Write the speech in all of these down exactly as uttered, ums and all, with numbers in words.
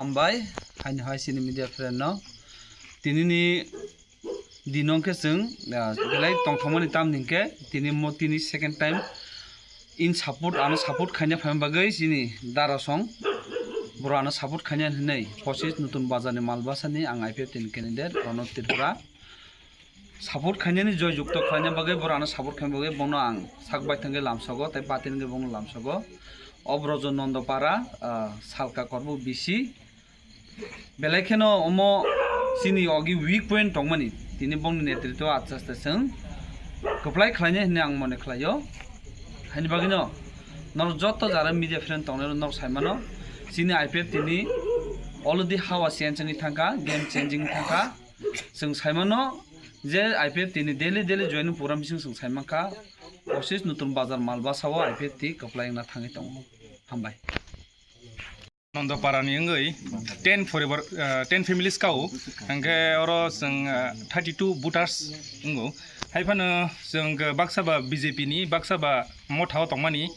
Hambai, haini hai chini media friend no. Tini ni dino khe chwng, ah, belai tongthokmani tamni hwnkhe tini mo tini second time in support, ano support khaina phaima bagwi chini darasong boro ano support khaina hinwi pochis Nutun Bazar ni Malbasa ni ang I P F T ni candidate Ronot Tripura. Support khainani joy jukto khlaina bagwi, boro ano support khaina bagwi bono ang sak baithang khe lamsogo tei batin khe bono lamsogo. O Brojo Nondopara, ah, Salka Korbuk B C. Belai kheno omo chini ogi weak point tongmani, tini bongni netritwo aste aste chwng kwplai khlainai hinwi ang mone khlaio. Haini bagwino norok joto jara media friend tongnai norok saimano, chini I P F T ni already hawa changing thangkha, game changing thangkha. Chwng saimano je I P F T ni daily daily joining program bising chwng saimankha, pochis Nutun Bazar Malbasa o I P F T kwplai wngna thangwi tongo. Hambai. Nondopara ni wngwi ten forever, ah, ten families kao, hwnkhe oro chwng, ah, thirty two voters wngo. Hai phano chwng baksa ba B J P ni, baksa ba Motha o tongmani,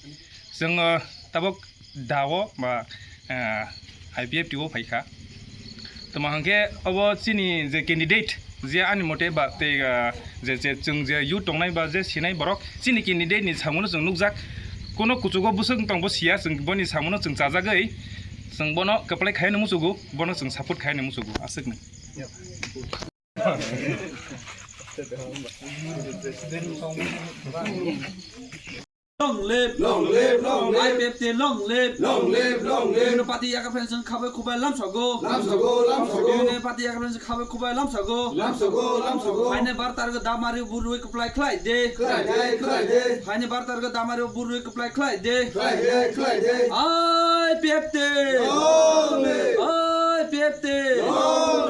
chwng, ah, tabok da o ba, ah, I P F T o phaikha. Tamo hwnkhe obo chini je candidate, je ani mote ba tei, ah, je, je chwng je youth tongnai ba je sinai borok chini candidate ni samungo chwng nukjak. Kono kuchugo bwswk tongbo siya, chwng boni samungo chwng chajagwi chwng bono kwplai khaina muchugo, bono chwng support khaina muchugo, aswkni. Long live! Long live, long live! I P F T long live! Long live, long live! Bini party yakar pension khabai khubai lamsago. Lamsago, lamsago. Bini party yakar pension khabai khubai lamsago. Lamsago, lamsago. Haini bar targa damari burui kwplai khlai de. Khlai de, khlai de. Haini bar targa damari burui kwplai khlai de. Khlai de, khlai de. I P F T! Long live! I P F T! Long